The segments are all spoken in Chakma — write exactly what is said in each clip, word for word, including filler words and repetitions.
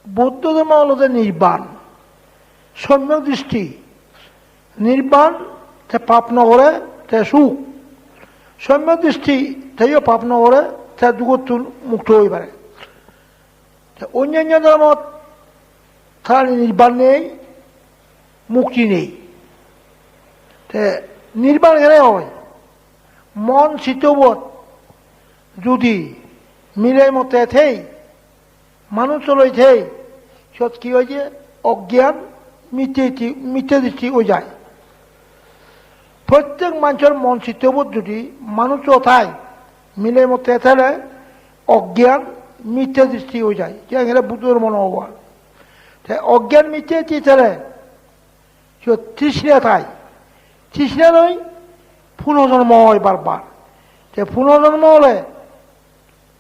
Buddho dhormo olode nirban, somyak dristi. Nirban te pap no gore, te suk. Somyak dristi, teyo pap no gore, te dugottun mukto oi pare. Te onnanno dhormot tarani nirban nei, mukti nei. Te nirban kene oi? Mon chittobot judi milei motte thei, manuj loi thei, siyot hi oi je? Ogyan, mitte dristi, mitte dristi oi jai. Prottek manjor mon chittobot judi manuj thai, milei motte thele ogyan, mitte dristi oi jai. Je engere Buddho dhormo no obo ar. Te ogyan mitte dristi thele siyot trishna thai. Trishna loi punojonmo oi bar bar. Te punojonmo ole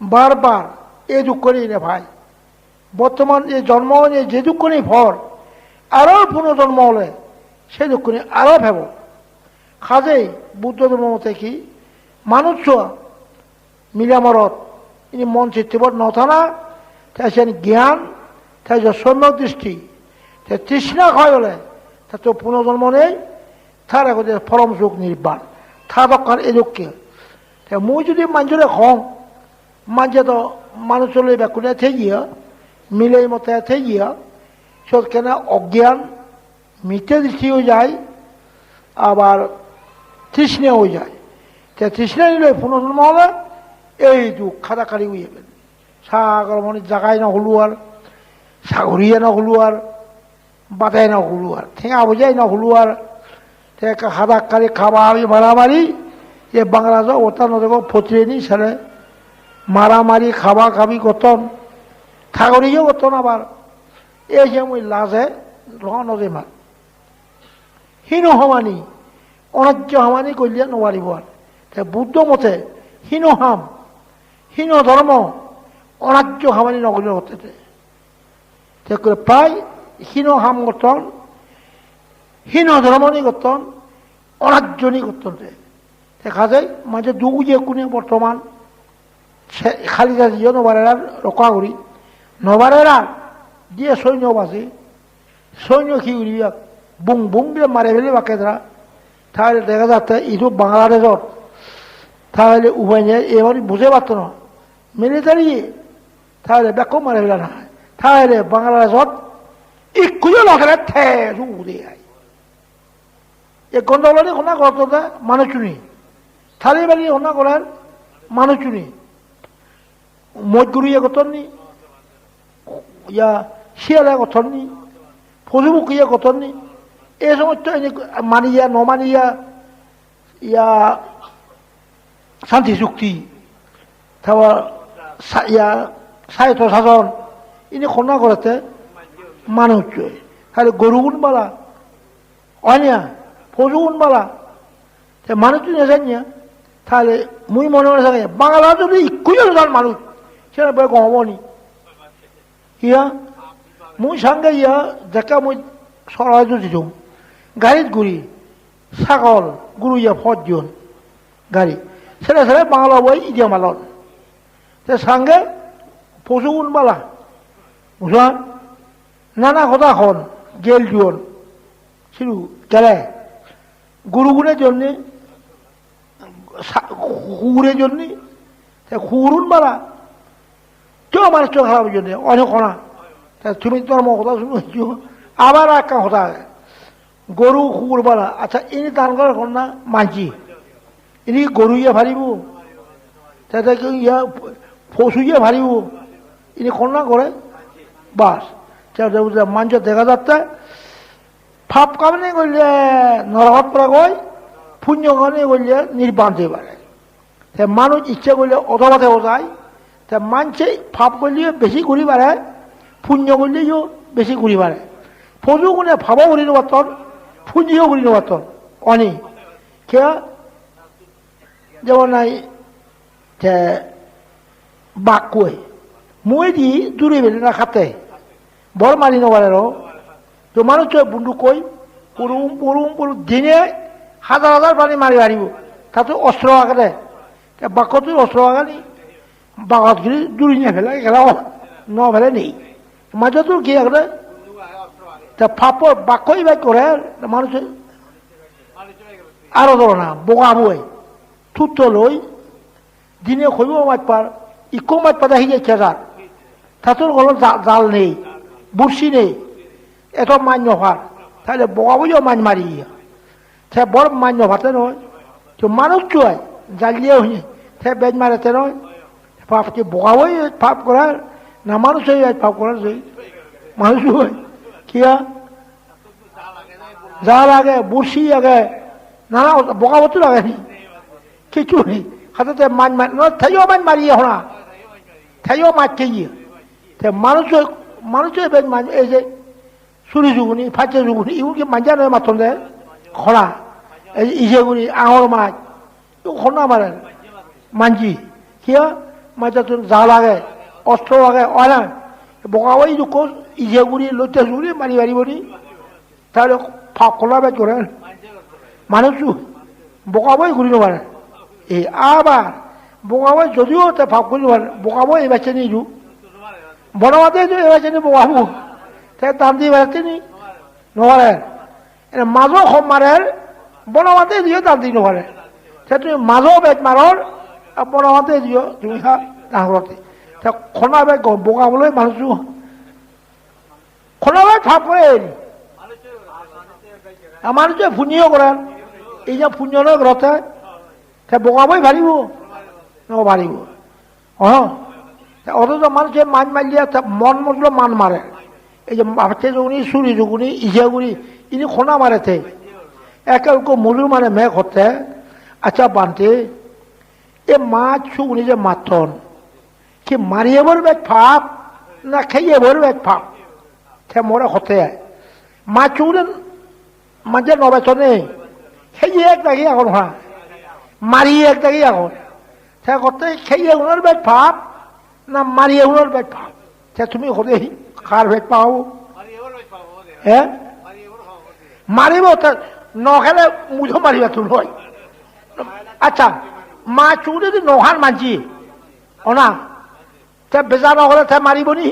bar bar ei dukkani ine pai. Bottoman ei jonmo oine je dukkani por, aro punojonmo ole se dukkani aro pebo. Hajei Buddho dhormo mote hi, manuj mile morot, ini mon chittobot no thana, te siyen gyan, te je somyak dristi, te trishna hoi ole, te to punojonmo nei, tare hoide porom suk nirban, ta dokkan edokke. Te mui judi manjore hong, manje to manuj loi bekkune theiye, milei motte theiye, siyot kene ogyan, mitte dristi oi jai, abar trishna oi jai. Te trishna nile punojonmo ole ei duk hadakkari oi jebe. Sagor moni jagai no huluar, sagoriye no huluar, bade no huluar, tenga boje no huluar. Te ekka hadakkari, haba habi, maramari, ei Bangladesh obostha no dego, potireni sale maramari, haba habi gotton, sagoriye gotton abar. Ei je mui laje no, no jemar. Hino hamani, onajjo hamani golle no paribo ar. Te Buddho mote hino ham, hino dhormo, onajjo hamani no golle gotte te. Te ekkore prai hino ham gotton, hino dhormoni gotton, onajjoni gotton te. Te hajei manje duk oye ekkune bortoman. Se Kalidas iyo no parer ar rokka guri. No parer ar. Diye soinyo baje. Soinyo hi guribe ar? Bung bung guri mare felebakke tara. Tahole dega jatte idu Bangladeshot. Tahole upai nei, ebar buje patto na. Military ye. Tahole bekko mare felana. Tahole Bangladeshot ikkuyo no thele te su ude ai. Ei gondogolani honna gorot de manuchchune. Tali bali honna gorer manuchchune. Moj guriye gotton ni, ya siyale gotton ni, poju pokkiye gotton ni. Ei somosto ini maniya, no maniya, ya santi chukti, tawa sa-, ya saitto sajon, ini honna gorette manuchchoi. Tale gorugun bala, oi na, pojugun bala. Te manuj tui no janiya, tale mui mone mone sage, Bangala jodi ikku jon jan manuj, sene boi gom obo ni? Iya? Mui sange iya, jekke mui sora judi jum. Garit guri, sagol, guru iya pot diyon. Gari. Sere sere Bangala boi idiya malon. Te sange pojugun bala. Bujon? Nana hoda hon, gel juon. Sidu gele. Gurugune jonne, sa-, hugure jonne, te hugurun bala. Te manuchcho harap jonne, onek hona. Te tumi dhormo hoda suno hicchu. Abar ekkan hoda age. Goru hugur bala. Accha, ini dan gore honna manji. Ini goru iye paribo. Te te ki iya posu iye paribo. Ini honna gore? Bas. Te te manjo dega jatte pap kamani golle norogot pora goi, punyo kamani golle nirban jei pare. Te manuj icche golle odogode ojai, te manje pap golleyo besi guri pare, punyo golleyo besi guri pare. Poju gune pabo guri no patton, punyo guri no patton. Oni? Kiya? Jemon nahi te bakkoi. Mui di duri bele na khatte. Bor mari no pare ro. To manuj to bunduk koi. Purum, purum, purum. Dine hajar hajar pani mari paribo. Tattun ostro agede. Te bakkottun ostro ageni. Bagot guri duri ne fele gelo. No fele nei. Majottun hi agede? Te papo bakko ibet gore, manuj aro doro na, boga boi. Tutto loi, dine hoibo maj par, ikko maj pada hije kezar. Tattun hono ja-, jal nei, bursi nei, eto maj no par. Tale boga boiyo maj mari. Te bor maj no pate noi. To manuj to ai, jalle hoi, te bej mare te noi. Pap ki boga boi pap gorar, na manuj oi pap gorar se. Manuj oi. Kiya? Jal age, bursi age, nana boga botu age ni. Kichu nei. Hate te maj maj, no, teyo maj mari hona. Teyo maj keye. Te manuj oi, manuj oi bej maj, ei je, suri juguni, pacche juguni, igun ki manje noi matton de? Hona. Ei ije guri, angor maj. Igun honna mare? Manji. Kiya? Majottun jal age, ostro age, oi na? Boga boi idukko ije guri, lotte juguni, mari mari boni. Tale pap honna bej gore? Manuj. Boga boi guri no pare. Ei abar boga boi jodio te pap guri no pare, boga boi ei bacche ni idu. Bonobante idu ei bacche ni boga bo. Te dan di pare ni? No pare. Ene majo hom marer, bonobante idu dan di no pare. Te tumi majo bej maror, ar bonobante idu tumi ha dan gorte. Te honna bej go boga boi manuj. Hono bej pap gore ni? Ar manuje punyo goran. Ei je punyo noi gorotte, te boga boi paribo? No paribo. Oh. Te oto je manuje maj malle te mon mojlo man mare. Ei je bapette juguni, suri juguni, ije guri, ini honna mare te? Ekke ekko mujur mane me hotte, accha bhante, ei maj suguni je matton, hi mariyebor bej pap, na heyebor bej pap? Te more hotte ai. Maj suguri manje no bejone. Heye ek dagi agon ha. Mari ek dagi agon. Te hotte heyegunor bej pap, na mariyegunor bej pap? Te tumi hoide hi, har bej pap? He? Maribo te no hele mui do maribattun hoi. Accha, maj suguri jodi no han manje, ona, te beja no gore te maribo ni?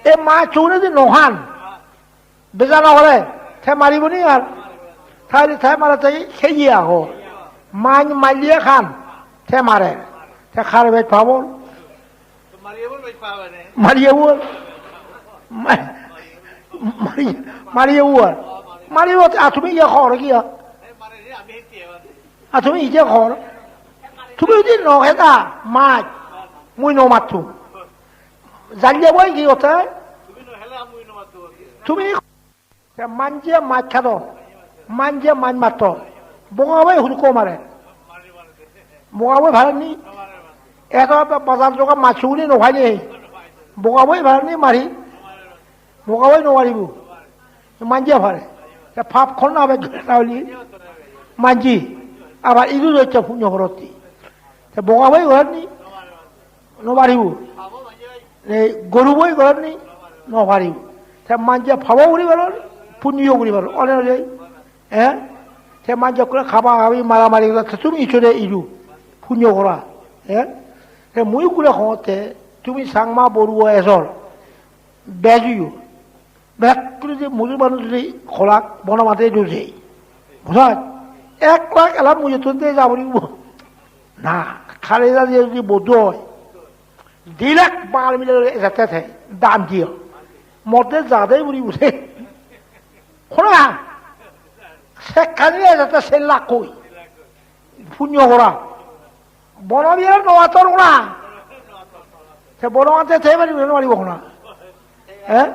E maj suguri jodi no han, beja no gore, te maribo ni ar? Tale te mare te heye agon. Maj malle han, te mare. Te har bej pap? Mariyebor. Ma-, mari-, mariyebor. Mariyebor, a tumi iye hor kiya? A tumi ije hor? Tumi jodi no heda maj, mui no mattum. Jalle boi hi hotte? Tumi, te manje maj hadon, manje maj matton. Boga boi hudukko mare? Boga boi pare ni? Eto ba-, bazar joga maj suguri no pai ni. Boga boi pare ni mari? Boga boi no paribo. Manje pare. Te pap honna bej gore tale? Manje. Abar idu do ecche punyo gorotte. Te boga boi gore ni? No paribo. Ei goru boi gore ni? No paribo. Te manje pap o guri paron, punyo o guri paron. One ole, eh? Te manje ekkore haba habi maramari gore, te tumi ijore idu. Punyo gora. Eh? Te mui ekkore hongotte, tumi Changma Boruo ejor. Bej oiyo. Bekkune je mujur manuj je holak Bonobhante idu jei. Bujoj? Ek lakh elak mujottun de ja poribo. Na, hare ja je jodi Buddho oi, di lakh Bangali mile ejette te, dan diye. Motte ja de poribo de. Hona, sekkani ejette se lakh hoi. Punyo gora. Bono biyar no ator una. Te Bonobhante te paribo na no paribo hona? Eh?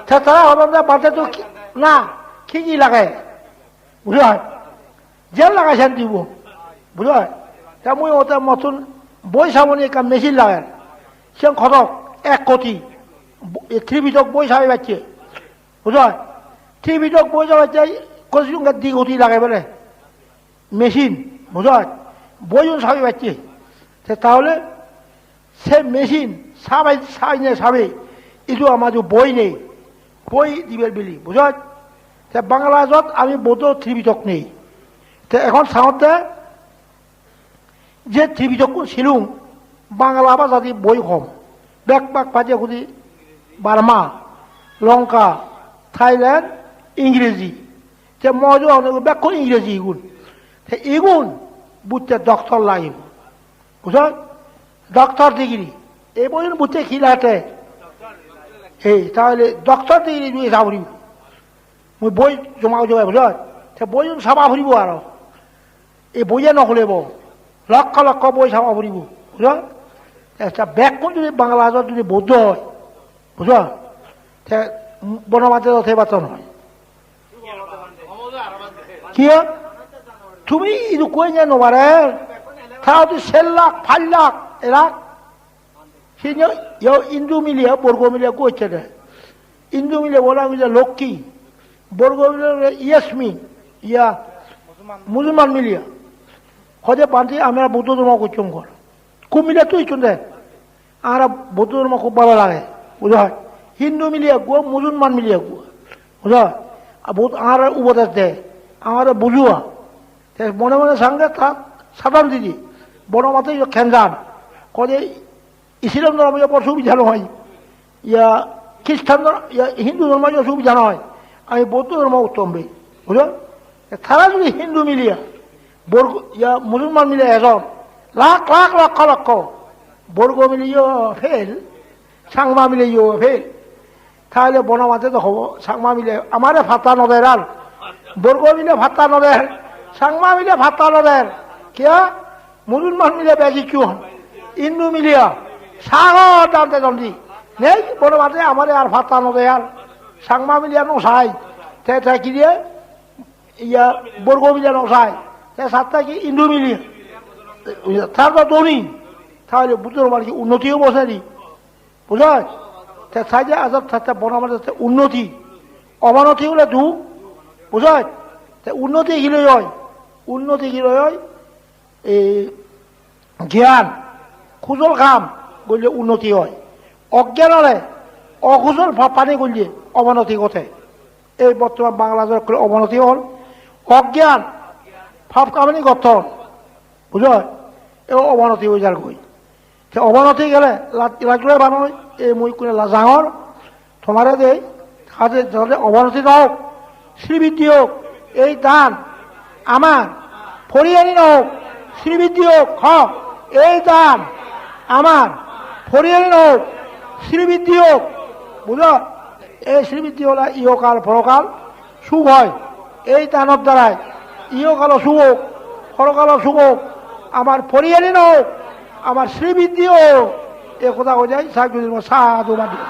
Te tara hodon de Bhante to ki, na, hi hi lage? Bujoj? Je lage sen dibo. Bujoj? Te mui ote mottun boi saboni ekkan machine lager. Sen hodok? Ek koti. Bo-, e Tripitok boi sabi pacche. Bujoj? Tripitok boi sabi pacche, koti songge di koti lage bole. Machine, bujoj? Boiun sabi pacche. Te tahole se machine sabai, saine sabe, idu amar idu boi nei, boi dibar bili, bujoj? Te Bangladeshot ami Buddho Tripitok nei. Te ekhon sangotte je Tripitokkun silung, Bangla bhajadi boi hom. Bek bak paje hudi Burma, Lanka, Thailand, Ingreji. Te mojo hone bekkun Ingreji igun. Te igun butte doctor lagibo. Bujhon? Doctor degree. Ei boiyun butte hi lage? Ei, tahole doctor degree dui sa puribo. Mui boi joma ujei, bujhon? Te boiyun saba puribo aro. Ei boiye no hulebo. Lokkho lokkho boi saba puribo. Bujhon? Te sa bekkun judi Bangladeshot judi Buddho oi, bujhon? Te Bonobhante do thei patton noi. Kiye? Tumi idukko enya no pare. Tara hudi ser lakh, pach lakh, ek lakh. Sini yo Hindu mile, Borgo mile gocche de. Hindu mile bola mile Lokki. Borgo mile Yasmin. Iya, Musulman mile. Hoide bhante amra Buddho dhormo gocchong goi. Hub mile tui icchon de. Amra Buddho dhormo hub bhalo lage. Bujho? Hindu mile ekko, Musulman mile ekko. Bujho? Ar Bud-, amra upodes de. Amra bujho. Te mone mone sange ta Satan didi. Bonobhante yo kenjan. Hoide Islam dhormo yo bor subida noi. Iya, Kristan dhor-, iya, Hindu dhormo yo subida noi. Ami Buddho dhormo uttom be. Bujho? Tara judi Hindu mile, Bor-, iya, Musulman mile ejon, lakh lakh, lokkho lokkho. Borgo mile yo fail, Changma mile yo fail. Tahole Bonobhante do hobo, Changma mile amare patta no der ar. Borgo mile patta no der. Changma mile patta no der. Kiye? Musulman mile bej icchon. Hindu mile sagor dan dedon di. Nei, Bonobhante amare ar patta no der ar. Changma mile no sai. Te, te kiye? Iya, Borgo mile no sai. Te satte ki Hindu mile. Tar do dhoni. Tahole Buddho dhormor ki unnoti obo seni? Bujhoj? Te saide ajab thate Bonobhante te unnoti. Obonoti ole duk. Bujhoj? Te unnoti hiloi oi? Unnoti hiloi oi? Ei gyan, kujol kam golle unnoti oi. Ogyan ole, okujol pap pani golle obonoti gode. Ei bottoman Bangladesh ekkore obonoti ol. Ogyan, pap kamani gotton. Bujhoj? E obonoti oi jar goi. Te obonoti gele la-, laj guri banoi, ei mui ikkune lajangor, tomare dei, haje jate obonoti no ok, sribiddhi ok, ei dan amar poriyani no ok, sribiddhi ok, ho, ei dan amar poriyani no ok, sribiddhi ok, bujho? Ei sribiddhi ole ihokal porokal suk oi. Ei danor darai ihokalo suk ok, porokalo suk ok, amar poriyani no ok, amar sribiddhi ok. Ei hoda hoi jai, sak judi mo sadhu bad diyo.